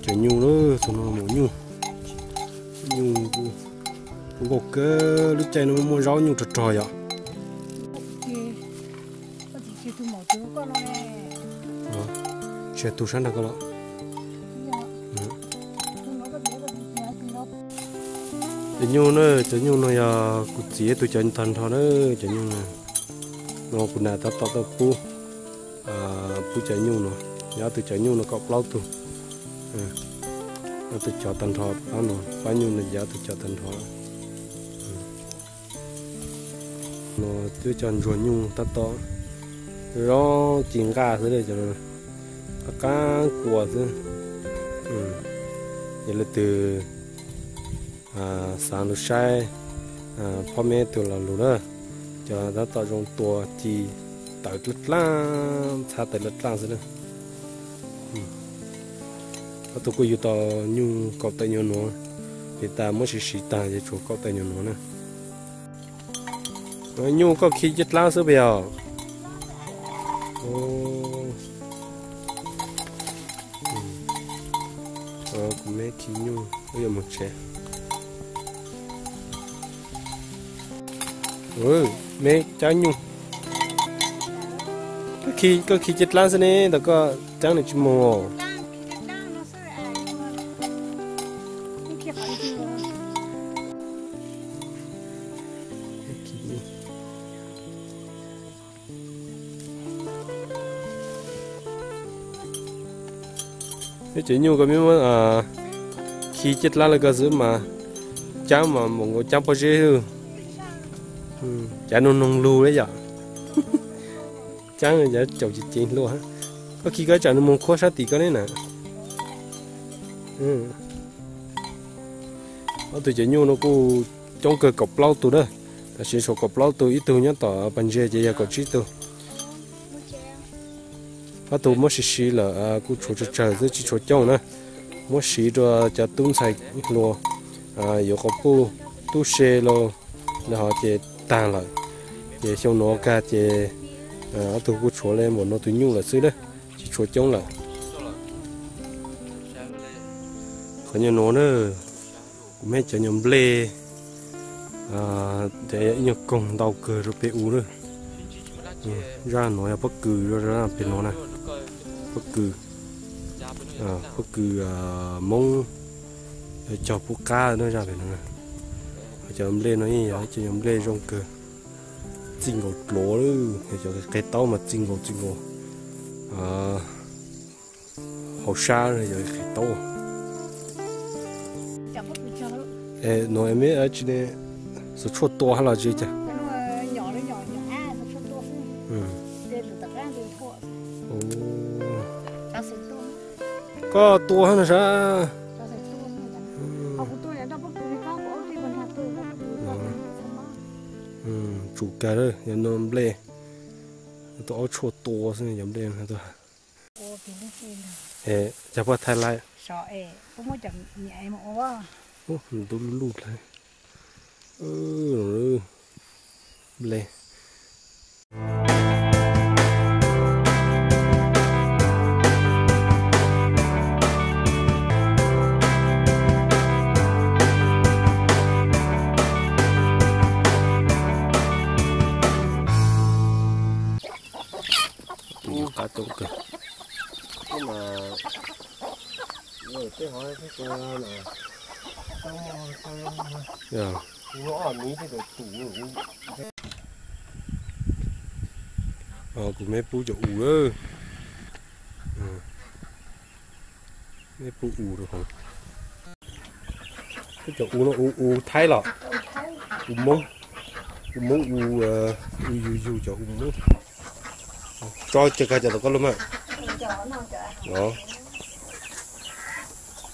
Cov nyuj na, tus no mus nyuj. Nyuj, nkauj kawg, lub caij no muaj zaub nyuj rog rog yom. Tsis tu sab nrag ko los. Cov nyuj na, cov nyuj no yog kuv txiv tus cov tag nrho na, cov nyuj no. No kuv nam tab tom tuaj pub, pub cov nyuj no, yog tus cov nyuj no kaum plaub tug. Tus cov tag nrho pab no, pab nyuj no yog tus cov tag nrho. No twb cov ntsuag nyuj tab tom zoo ci nqaj xwb, cov qab qab kua xwb. Yog leej twg xav lug saib phob meb tug los lug na, cov tab tom zoo tua ci tawv dlaaj dlaaj, txhab tawv dlaaj dlaaj xwb na. Ob tug kuj yug tau nyuj kaum tawm nyuag nuav, ces tas muab siv siv taag ces tshuav kaum tawm nyuag nuav na. Nyuj koj khi caj dlaab xwb puas yog? Kuv meb khi nyuj, wb yuav moog tsev. Meb caab nyuj. Koj khi caj dlaab xwb ne, ntawm koj caab nws tsis moog. Cov nyuj koj meb muab khi caj dlaab le ko xwb mas caab mas npaum nkaus caab pob zeb xwb. Cav noog noog lug le yom. Caab caum ceev ceev hlua. Koj khi koj tsam nws moog khuab sab tim koj ne na. Ob tug cov nyuj no kuj coob kawg, kaum plaub tug na. Tam sim tshuav kaum plaub tug, ib tug nyob tom pas ntse ces yog kaum tsib tug. Ob tug muab siv siv lawm kuj tshuav tsawg tsawg xwb, tsis tshuav coob na. Muab siv rua cov tub ntxhais hluas yuav quas puj tub se los lawm hov ces taag lawm. Ces xyoo nuav kag ces ob tug kuj tshuav le npaum nuav tus nyuj lawm xwb na, tsis tshuav coob lawm. Qhov nyuag nuav na, kuv meb cov nyuag nplej, ib nyuag koog ntau kawg rua peb ua na. Zaj nuav yog pob kws, peg nuav na, pob kws, pob kws Moob cog pub qab na, zaj peg nuav na. Cov nplej no yeej yog cov nyuag nplej zoo kawg, txij nkaus dluav, cov qe taub mas txij nkaus txij nkaus hauv sab, cov qe taub. Nuav meb tsi ne, xuv tshuaj tua hab los tsi cas? Koj tua hab no sab. Tsum kag, yog no nplej, tua aub tshuaj tua xwb, yog nplej no. Cas puab thaij laib? Ntub luj luj dlawb. Nplej. Tus nyuag qab coob kawg. Kuv meb pub cov u lawm. Meb pub u rau hauv. Pub cov u no, u, u Thaib los? U Moob. U Moob u, u yug yug cov u Moob. Tso cov kag cov tom koj lub mas.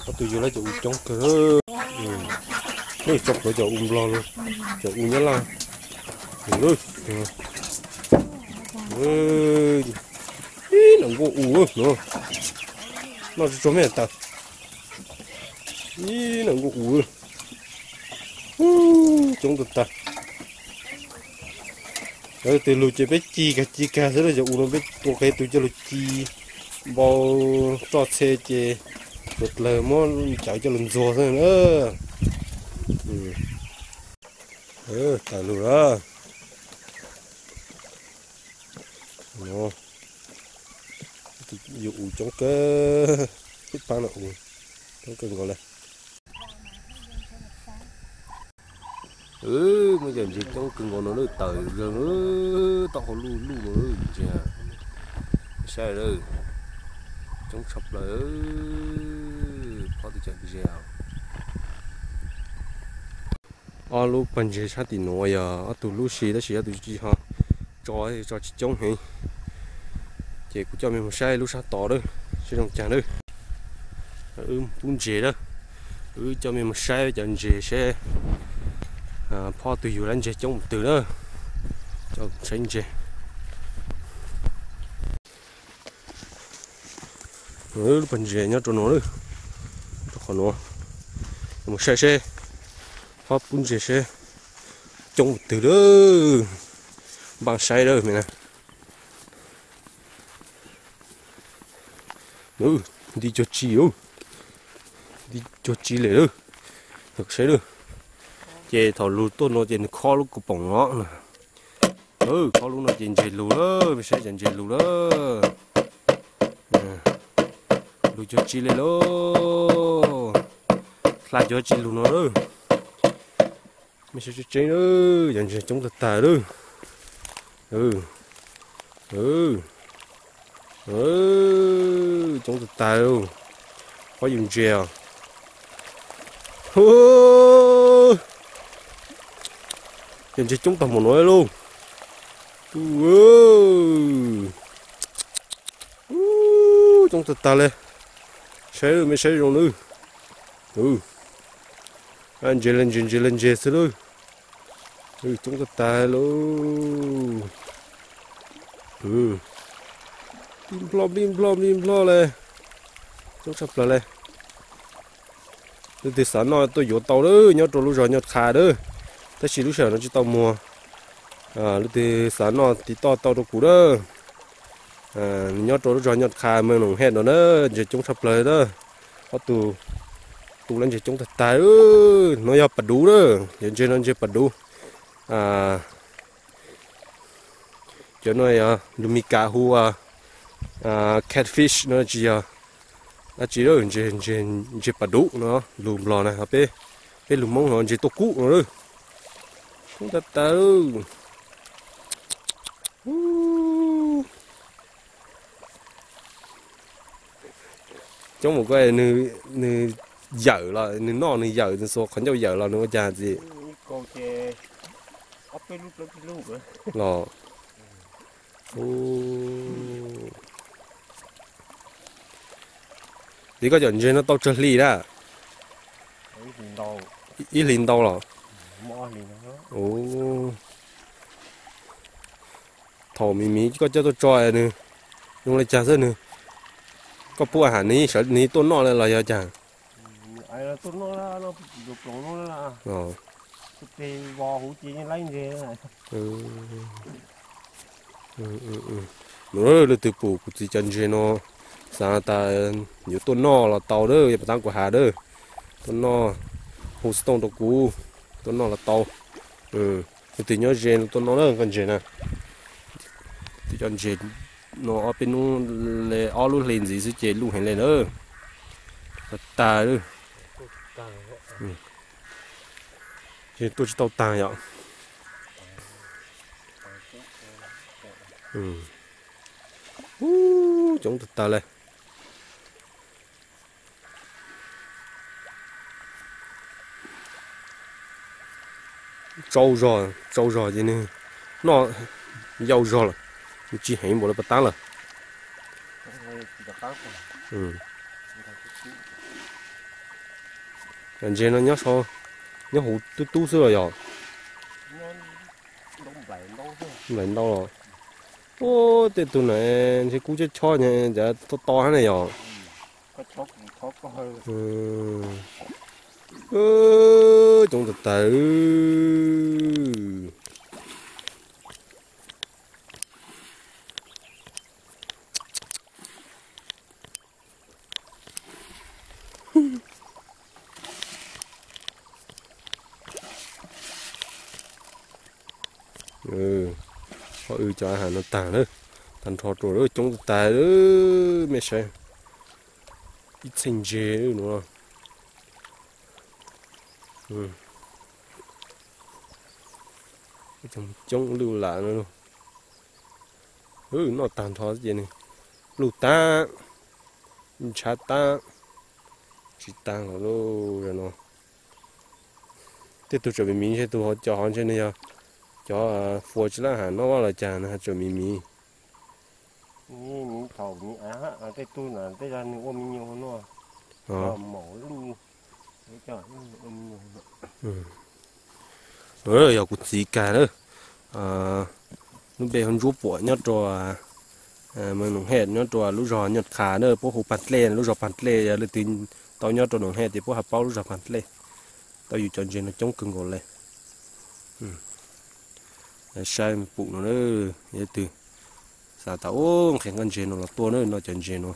Ob tug yug lawm cov u coob kawg. Tso plhuav cov u Nplog los, cov u Nyab Laj. Ib nam nkuaj u no. Noj tsuag tsuag me tas. Ib nam nkuaj u. Coob tag tag. Cov twg lug ces peb ci kag ci kag xwb, cov u no peb tua qev tus coj lug ci npau roj txhe ces Tus dlawg muab cawv coj los ntxuag xwb na. Tawm lug lawm. No, yus ua coob kawg, ib pab no ua coob kawg nkaus li. Muaj cov ntses coob kawg nkaus no lawm, tawm zog lawm, taub hau luj luj no lawm ntses. Saib lawm, coob tshaj plaws, phob twb cov ntses. Ob lub pawg ntses sab tim nuav yog ob tug lub si tab sis ob tug tsis ho tso, tso tsis coob heev. Ces kuv coj mej mus saib lub sab tod lawm, seb zoo caag lawm. Wb pub ntses lawm, wb coj mej mus saib cov ntses seb phob tug yug lub ntses coob mus twg lawm. Coj saib ntses. Lub pawg ntses nyob rau no lawm, rau qhov no. Mus saib seb, phob pub ntses seb coob mus twg lawm. Npaj saib lawm me na. Nti cuag tsi, nti cuag tsi lawm lawm. Saib lawm. Ces thaum lug tuaj no ces nws khob lub kaus poom no. Khob lub no ces ntses lug lawm, mej saib cov ntses lug lawm. Lug cuag tsi li lawm. Hla cuag tsi lug no lawm. Mej saib tseeb tseeb lawm, cov ntses coob tag tag lawm. Coob tag tag lawm. Phob yug ntses os. Cov ntses coob tag npaum no lauj. Coob tag tag li. Saib lawm, mej saib zoo lawm. Ntses li ntses, ntses li ntses xwb lawm. Coob tag tag lauj. Nploj nplij nploj nplij nploj li. Coob tshaj plaws li. Leej twg xav noj tuaj yuav tau lawm, nyob rau lub zos Nyoj Qha lawm. Tab sis lub sij hawm no tsis tau muag. Leej twg xav noj tiv toj tau rau kuv lawm. Nyob rau lub zos Nyoj Qha, moos Noom Hej no na, ntses coob tshaj plaws na. Ob tug tu lub ntses coob tag tag. No yog pas duv na, yog ntses no ntses pas duv. Cov no yog lus Mis Kas hu ua catfish no, tsis yog dab tsi, ntses pas duv no, lus Nplog na, peb, peb lus Hmoob no ntses tuaj kub no lawm. Coob tag tag. Coob mus ko, nws yawm los nws noj, nws yawm, nws xuas qhov ncauj yawm los nws ua cas txiv? Los Txiv, koj cov ntses no tau tsawg hli na? Ib hlis ntau los? Thaum miv miv koj coj tuaj tso nws zoo li cas xwb nws, koj pub a ham nws sawv nws tuaj noj li los yog cas? Nws leej twg pum kuv txiv cov ntses no, xav tas yuav tuaj noj los tau na, yog pas tab kuv has na, tuaj noj, hu xov tooj rau kuv, tuaj noj los tau. Leej twg nyob ze no tuaj noj na koj ntses na. Twb cov ntses no ob peb hnub, ob lub hli ntxiv xwb ces luj heev li na. Tag tag. Tuaj tsis tau tag yom. Coob tag tag li. Tsau zog, tsau zog ces nws noj yau zog lawm, nws tsis heev npaum li pas tab lawm. Cov ntses no nyob, nyob huv tub tub xwb los yog? Nplaim ntau los. Ub, tej tug na ntshe kub chob chob, cov to to hab ne yog? Coob tag tag. Cov a has no tag lawm, tag nrho rau lawm, coob tag, mej saib, ib txheej ntses no. Coob lwj lam no, noj tag nrho ces pluj tag, ntshav tag, tsis tag los lawm no. Tej tug tseem me miv ntshe tus cov hov ntshe nws yog cov fuas tsis laj ham no los cas nws ho tseem me miv. Tej tug tej zag nws ua me nyuam no, maum lub, yog kuv txiv kag na, lub npe hu Ntsuab Puam nyob rau Moos Noom Hej nyob rau lub zos Nyoj Qha na, puab hu Pag Dlej, lub zos Pag Dlej, yog leej twg tau nyob rau Noom Hej ces puab ho paub lub zos Pag Dlej. Tau yus cov ntses no coob kawg nkaus li. Saib pum no, yog leej twg xav tas ub nqhis nqaj ntses no los tuaj na, noj cov ntses no.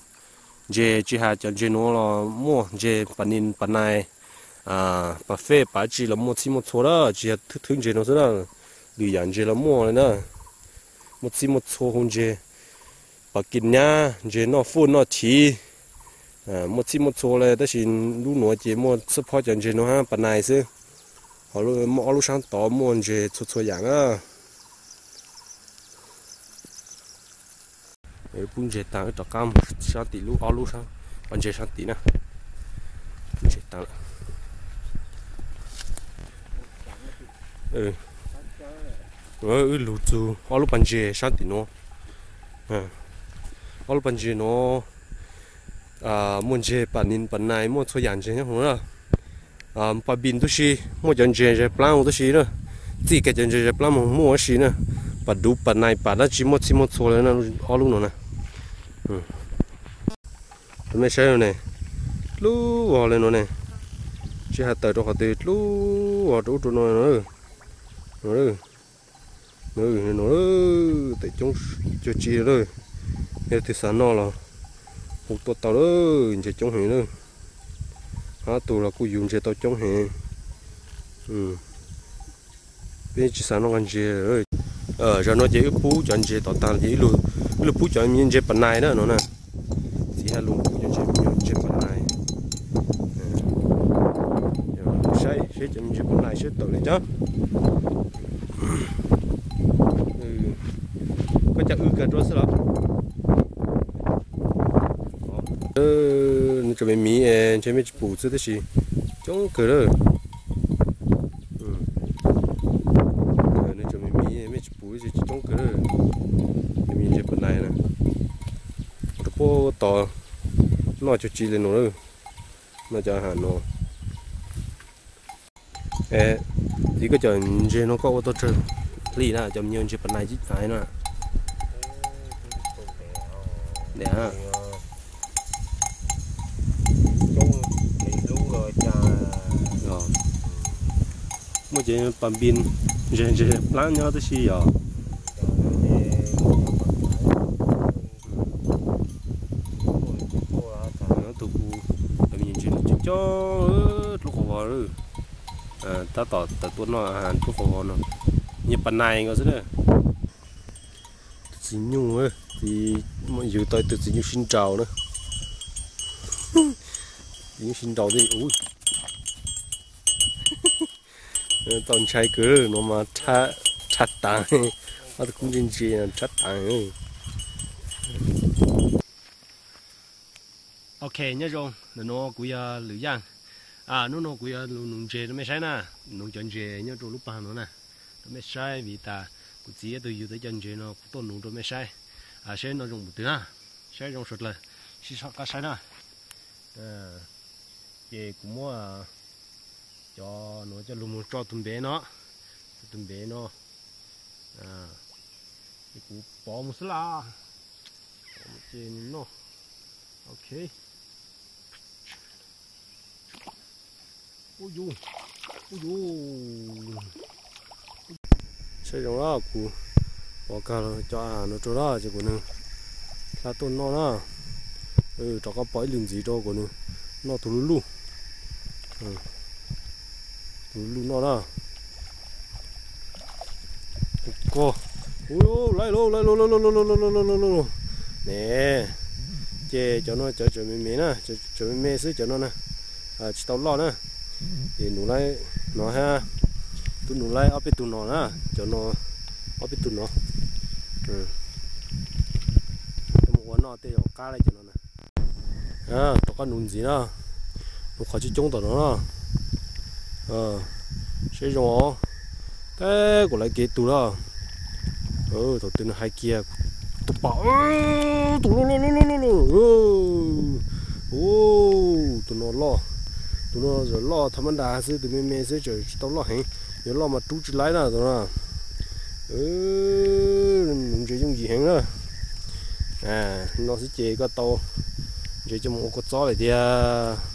Ntses tsis has cov ntses no los muaj, ntses pas nis pas nais, pas fej pas tsi los muaj txhij muaj txhua na, tsis yog thwb thwb ntses no xwb na, lwm yam ntses los muaj li na. Muaj txhij muaj txhua hu ntses pas kis nyab, ntses noj fuj noj chiv, muaj txhij muaj txhua li, tab sis lub nuav ces muaj xab phob cov ntses no hab pas nais xwb. Ho muaj ob lub sab tod muaj ntses txhua txhua yam na. Pub ntses taag wb rov qab mus sab tim lub ob lub pas ntses sab tim na. Pub ntses taag lawm. Wb lug txug ob lub pas ntses sab tim nuav. Ob lub pas ntses nuav muaj ntses pas nis pas nais, muaj txhua yam ntses nyob huv na. Pas npis tub si muaj cov ntses zais plaab huv tub si na, txij kiag cov ntses zais plaab moog muaj huv si na, pas duv pas nais pas dlaab tsi muaj txhij muaj txhua li na, ob lub nuav na. Rau mej saib ne, dlub vog li nuav ne, tsis has tawm rau qhov twg dlub vog rau ub rau nuav. Nuav, tawm coob cuag tsi lawm. Yog twg xav noj los hu tuaj tau lawm, ntses coob heev lawm. Hab tus los kuj yug ntses tau coob heev. Peb tsis xav noj nqaj ntses. Zaum no ces wb pub cov ntses tod taag ces wb lug pub cov me nyuam ntses pas nais na no na. Txiv hab lug pub cov ntses, me nyuam ntses pas nais. Saib seb cov me nyuam ntses pas nais seb tawm li cas. Koj ca wb kag rua xwb los? Nws tseem me miv, ntshe mej tsis pum xwb tab sis coob kawg lawm. Nws tseem me miv, mej tsis pum tab sis coob kawg lawm. Cov me nyuam ntses pas nais na, rau puag tod noj cuag tsi li no lawm. Noj cov a has no. Txiv, koj cov ntses no koj ua tau tsawg hli na, cov me nyuam ntses pas nais cib nais na? Muaj cov pas npis, ntses ntses plaab nyob tib si yog. Tus kuv, cov me nyuam ntses no coob coob, dlub qhov vog lawm. Tab tom tawm tuaj noj dlub qhov vog no, nyuam pas nais nkaus xwb na. Tus txiv nyuj, txiv, yug tau tus txiv nyuj sib nraus na. Txiv nyuj sib nraus thiab ub. Txaus ntshai kawg no mas, rhab taag, ob tug kub ntse ntse rhab taag. Ok, nyob zoo, ntawm nuav kuv yog Lwm Yaj. Hnub no kuv yuav lug nuv ntses rau mej saib na, nuv cov ntses nyob rau lub paag nuav na, rau mej saib vim tas kuv txiv ib tug yug tau cov ntses no kuv tuaj nuv rau mej saib, saib noj zoo mus twg na, saib zoo suav dlawg, sib soj qab saib na. Ces kuv muab cov nuav coj lug mus tso tus npev no, tso tus npev no, ces kuv pov mus xwb las, pov mus ces nws noj. Ok. Ub yus, ub yus. Saib zoo na, kuv pov kag cov a has no rau na ces kuv nws dlha tuaj noj na. Rov qab pov ib lwm ntxiv rau kuv nws noj tus luj luj, tus luj luj noj na. Ub koj, Ub, laib lauj, laib lauj, laib lauj, laib lauj, laib lauj, laib lauj. Ne, ces cov no cov tseem me me na, tseem me me xwb cov no na, tsis tau loj na. Ces nus laib no, tub nus laib ob peb tug no na, cov no ob peb tug no. Mus ua noj tej zaum qab li cov no na. Tom qab nus ntxiv na, nus qhov coob coob tom no na. Saib zoo os, tab kuv laiv kev tus na. Thaum twg nws hais kiag, tus pom, tus loj loj loj loj loj. Tus no loj, tus no loj tham ma ntas xwb, tus me me xwb tseem tsis tau loj heev. Yuav loj mas rub tsis laib na tus no. Nws ntses yooj yim heev na. No xwb ces koj tau ntses coj mus ua kua txob lawm tiag.